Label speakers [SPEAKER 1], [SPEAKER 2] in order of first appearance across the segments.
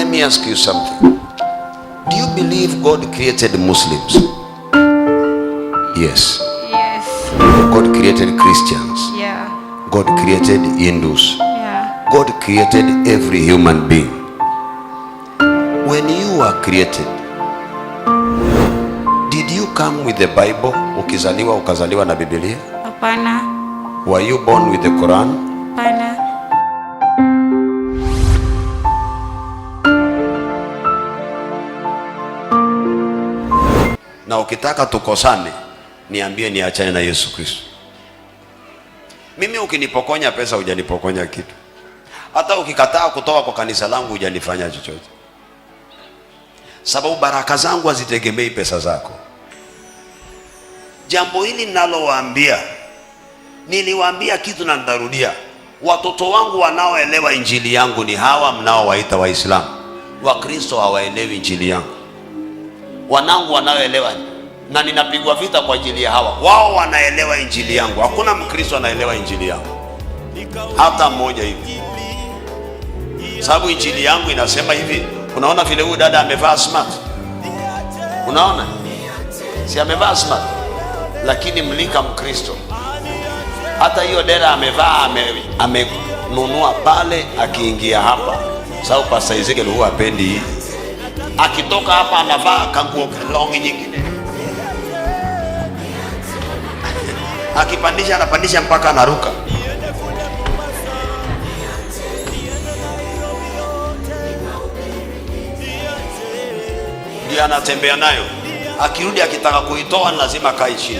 [SPEAKER 1] Let me ask you something. Do you believe God created Muslims? Yes.
[SPEAKER 2] Yes.
[SPEAKER 1] God created Christians.
[SPEAKER 2] Yeah.
[SPEAKER 1] God created Hindus.
[SPEAKER 2] Yeah.
[SPEAKER 1] God created every human being. When you were created, did you come with the Bible? Ukizaliwa ukazaliwa na Biblia?
[SPEAKER 2] Hapana.
[SPEAKER 1] Were you born with the Quran?
[SPEAKER 2] Hapana.
[SPEAKER 1] Na ukitaka tukosane, niambie niachane na Yesu Kristo. Mimi ukinipokonya pesa hujanipokonya kitu. Hata ukikataa kutoka kwa kanisa langu hujanifanya chochote, sababu baraka zangu hazitegemei pesa zako. Jambo hili ninalowaambia, niliwaambia kitu na nitarudia. Watoto wangu wanaoelewa injili yangu ni hawa mnaowaita Waislamu. Wakristo hawaelewi injili yangu. Wanangu wanaoelewa, na ninapigwa vita kwa ajili ya hawa, wao wanaelewa injili yangu. Hakuna Mkristo anaelewa injili yangu hata mmoja hivi, sababu injili yangu inasema hivi. Unaona vile huyu dada amevaa smart, unaona si amevaa smart, lakini mlika Mkristo hata hiyo dera amevaa amenunua pale, akiingia hapa, sababu Pastor Ezekiel huwa hapendi hii. Akitoka hapa anavaa kanguo longi nyingine, akipandisha anapandisha mpaka anaruka. Ndiyo anatembea nayo, akirudi akitaka kuitoa ni lazima akae chini.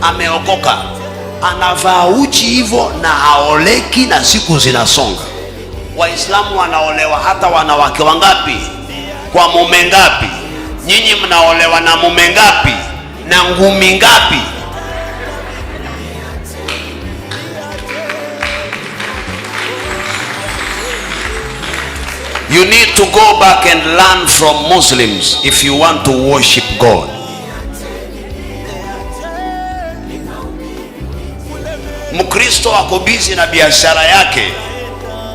[SPEAKER 1] Ameokoka, anavaa uchi hivyo na haoleki, na siku zinasonga. Waislamu wanaolewa hata wanawake wangapi kwa mume ngapi? Nyinyi mnaolewa na mume ngapi na ngumi ngapi? You need to go back and learn from Muslims if you want to worship God. Mkristo ako busy na biashara yake.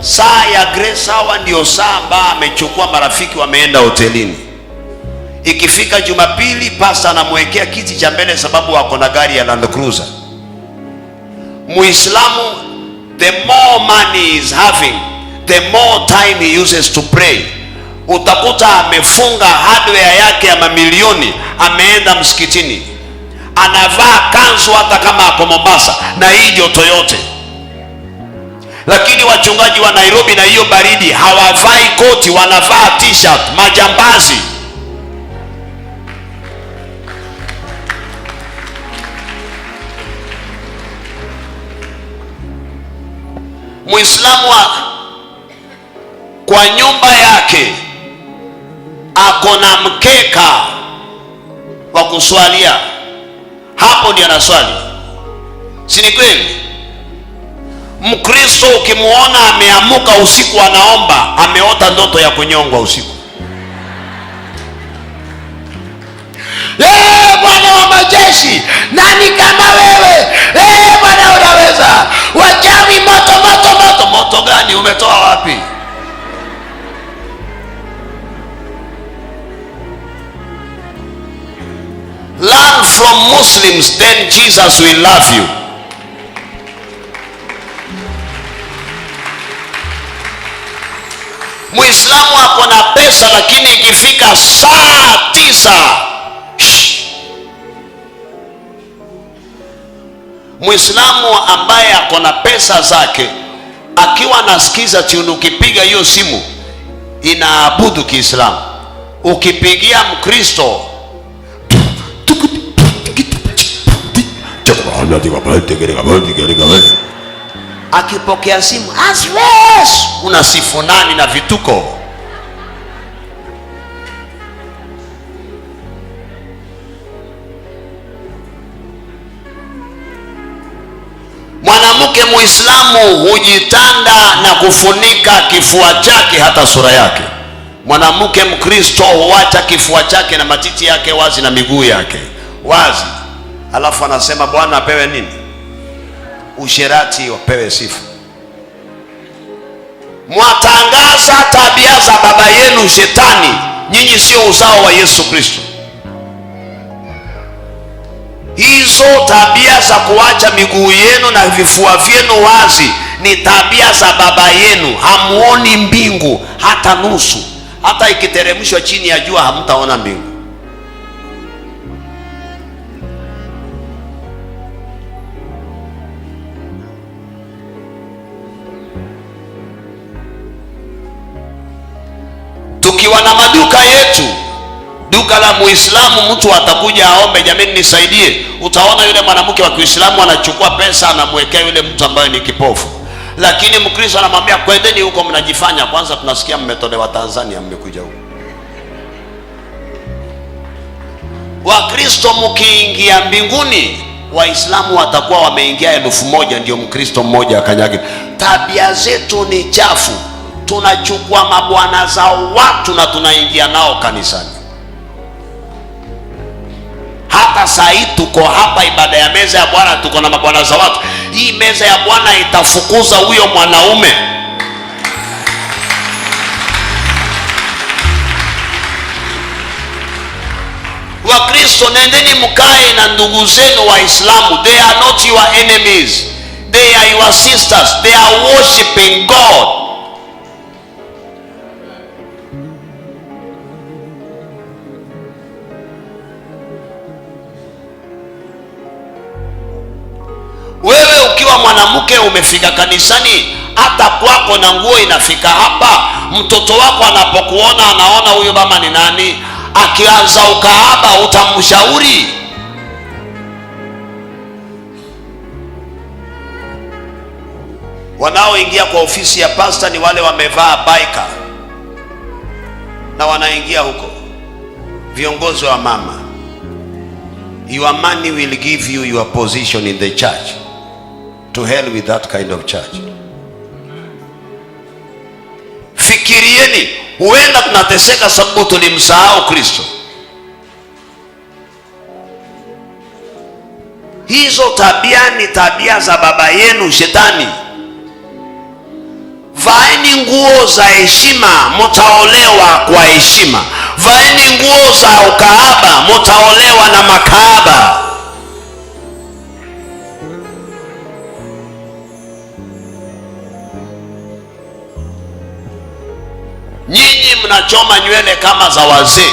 [SPEAKER 1] Saa ya grace hour ndio saa ambayo amechukua marafiki wameenda hotelini. Ikifika Jumapili, pasta anamwekea kiti cha mbele sababu ako na gari ya Land Cruiser. Muislamu, the more money he is having, the more time he uses to pray. Utakuta amefunga hardware yake ya mamilioni, ameenda msikitini, anavaa kanzu hata kama ako Mombasa na hii joto yote. Lakini wachungaji wa Nairobi na hiyo baridi hawavai koti, wanavaa t-shirt, majambazi. Muislamu kwa nyumba yake ako na mkeka wa kuswalia, hapo ndiye anaswali, si ni kweli? Mkristo ukimuona ameamuka usiku anaomba, ameota ndoto ya kunyongwa usiku. Bwana wa majeshi, nani kama wewe? Bwana unaweza. Wachawi moto moto moto. Moto gani umetoa wapi? Learn from Muslims, then Jesus will love you. Muislamu ako na pesa, lakini ikifika saa 9, shh. Muislamu ambaye ako na pesa zake akiwa anasikiza tune, ukipiga hiyo simu inaabudu Kiislamu. Ukipigia Mkristo akipokea simu aswes, unasifu nani na vituko? Mwanamke Muislamu hujitanda na kufunika kifua chake hata sura yake. Mwanamke Mkristo huacha kifua chake na matiti yake wazi na miguu yake wazi. Alafu anasema Bwana apewe nini? Usherati wapewe sifa. Mwatangaza tabia za baba yenu Shetani, nyinyi sio uzao wa Yesu Kristo. Hizo tabia za kuacha miguu yenu na vifua vyenu wazi ni tabia za baba yenu. Hamuoni mbingu hata nusu, hata ikiteremshwa chini ya jua hamtaona mbingu. Tukiwa na maduka yetu, duka la Muislamu, mtu atakuja aombe, jamani nisaidie. Utaona yule mwanamke wa Kiislamu anachukua pesa anamwekea yule mtu ambaye ni kipofu, lakini Mkristo anamwambia kwendeni huko, mnajifanya kwanza, tunasikia mmetolewa Tanzania, mmekuja huko. Wakristo mkiingia mbinguni, Waislamu watakuwa wameingia 1000, ndio Mkristo mmoja akanyage. Tabia zetu ni chafu, tunachukua mabwana zao watu na tunaingia nao kanisani. Hata saa hii tuko hapa ibada ya meza ya Bwana, tuko na mabwana za watu. Hii meza ya Bwana itafukuza huyo mwanaume. Wakristo, nendeni mkae na ndugu zenu Waislamu. They are not your enemies, they are your sisters, they are worshiping God. Wewe ukiwa mwanamke umefika kanisani, hata kwako na nguo inafika hapa, mtoto wako anapokuona anaona huyo mama ni nani. Akianza ukahaba utamshauri? Wanaoingia kwa ofisi ya pastor ni wale wamevaa biker na wanaingia huko, viongozi wa mama. Your money will give you your position in the church. To hell with that kind of church. Fikirieni, huenda tunateseka sababu tulimsahau Kristo. Hizo tabia ni tabia za baba yenu Shetani. Vaeni nguo za heshima, mtaolewa kwa heshima. Vaeni nguo za ukahaba, mtaolewa na makahaba. Nyinyi mnachoma nywele kama za wazee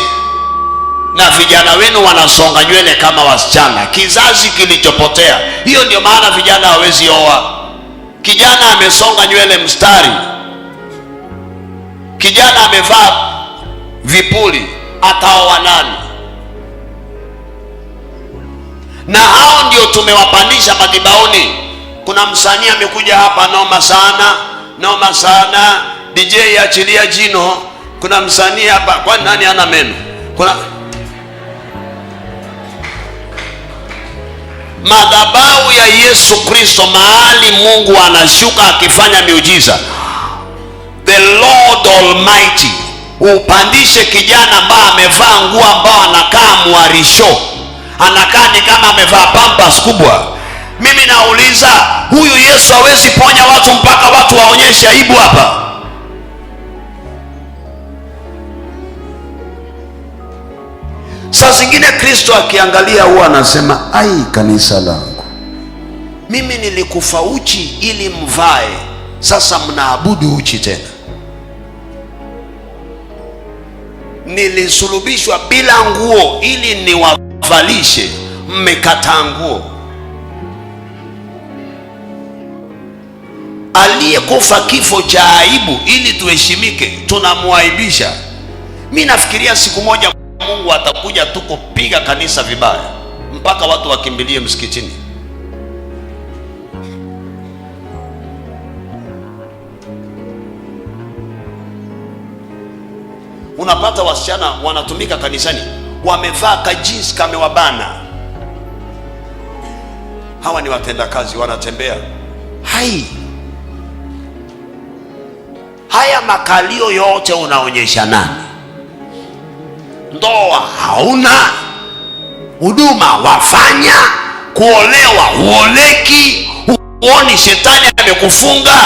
[SPEAKER 1] na vijana wenu wanasonga nywele kama wasichana. Kizazi kilichopotea. Hiyo ndio maana vijana hawezi oa. Kijana amesonga nywele mstari, kijana amevaa vipuli, ataoa nani? Na hao ndio tumewapandisha madhabahuni. Kuna msanii amekuja hapa, noma sana, noma sana, DJ achilia jino. Kuna msanii hapa, kwani nani ana meno? Kuna madhabahu ya Yesu Kristo, mahali Mungu anashuka akifanya miujiza. The Lord Almighty upandishe kijana ambaye amevaa nguo ambao anakaa mwarisho, anakaa ni kama amevaa pampers kubwa. Mimi nauliza, huyu Yesu hawezi ponya watu mpaka watu waonyeshe aibu hapa? Saa zingine Kristo akiangalia huwa anasema, ai, kanisa langu, mimi nilikufa uchi ili mvae, sasa mnaabudu uchi tena. Nilisulubishwa bila nguo ili niwavalishe, mmekataa nguo. Aliyekufa kifo cha aibu ili tuheshimike, tunamuaibisha. Mimi nafikiria siku moja Mungu atakuja tu kupiga kanisa vibaya mpaka watu wakimbilie msikitini. Unapata wasichana wanatumika kanisani, wamevaa kajinsi kamewabana. Hawa ni watendakazi, wanatembea. Hai, haya makalio yote unaonyesha nani? Ndoa hauna, huduma wafanya, Kuolewa huoleki, huoni shetani amekufunga.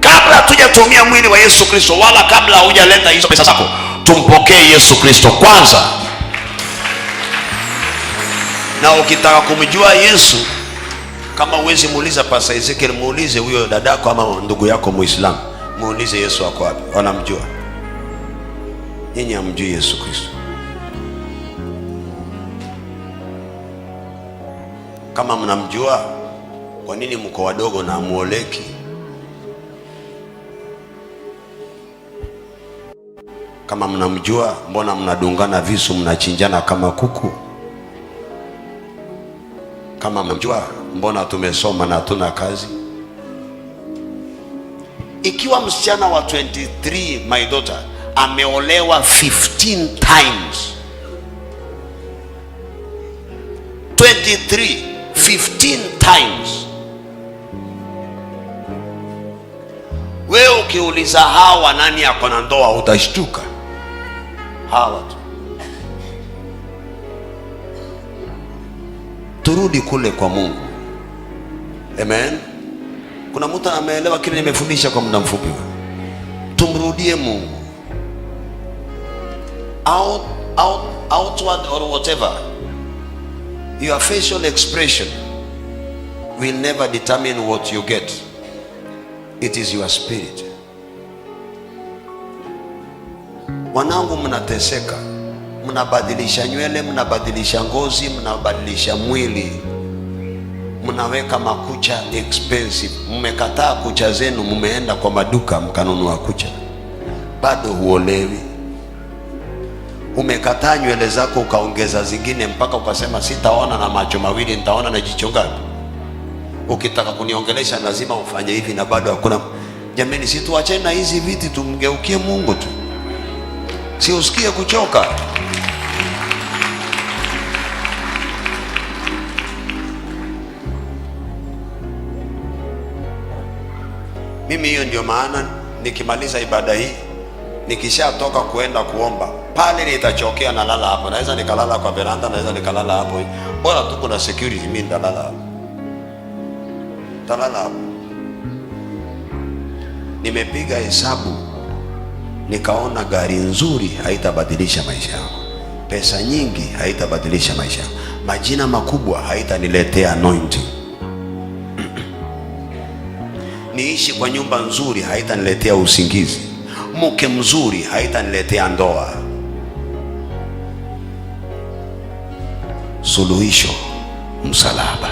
[SPEAKER 1] Kabla hatujatumia mwili wa Yesu Kristo, wala kabla hujaleta hizo pesa zako, tumpokee Yesu Kristo kwanza. Na ukitaka kumjua Yesu, kama uwezi muuliza Pastor Ezekiel, muulize huyo dadako ama ndugu yako Muislamu, muulize Yesu ako wapi, wanamjua. Nyinyi hamjui Yesu Kristo. Kama mnamjua, kwa nini mko wadogo na muoleki? Kama mnamjua, mbona mnadungana visu, mnachinjana kama kuku? Kama mnamjua, mbona tumesoma na hatuna kazi? Ikiwa msichana wa 23, my daughter, ameolewa 15 times, 23, 15 times. Wewe ukiuliza hawa nani ako na ndoa, utashtuka. Hawa tu. Turudi kule kwa Mungu. Amen. Kuna mtu ameelewa kile nimefundisha kwa muda mfupi? Tumrudie Mungu. Outward or whatever, your facial expression will never determine what you get. It is your spirit. Wanangu, mnateseka, mnabadilisha nywele, mnabadilisha ngozi, mnabadilisha mwili, mnaweka makucha expensive. Mmekataa kucha zenu, mmeenda kwa maduka mkanunua kucha, bado huolewi. Umekataa nywele zako ukaongeza zingine mpaka ukasema sitaona na macho mawili, nitaona na jicho ngapi? Ukitaka kuniongelesha lazima ufanye hivi, na bado hakuna. Jamani, si tuachane na hizi viti, tumgeukie Mungu tu, si usikie kuchoka. Mimi hiyo ndio maana nikimaliza ibada hii, nikishatoka kuenda kuomba pale, nitachokea na lala hapo. Naweza nikalala kwa veranda, naweza nikalala hapo, bora tu kuna security, mimi nitalala hapo, nitalala hapo. Nimepiga hesabu nikaona gari nzuri haitabadilisha maisha yangu, pesa nyingi haitabadilisha maisha yangu, majina makubwa haitaniletea anointing, niishi kwa nyumba nzuri haitaniletea usingizi, mke mzuri haitaniletea ndoa. Suluhisho, msalaba.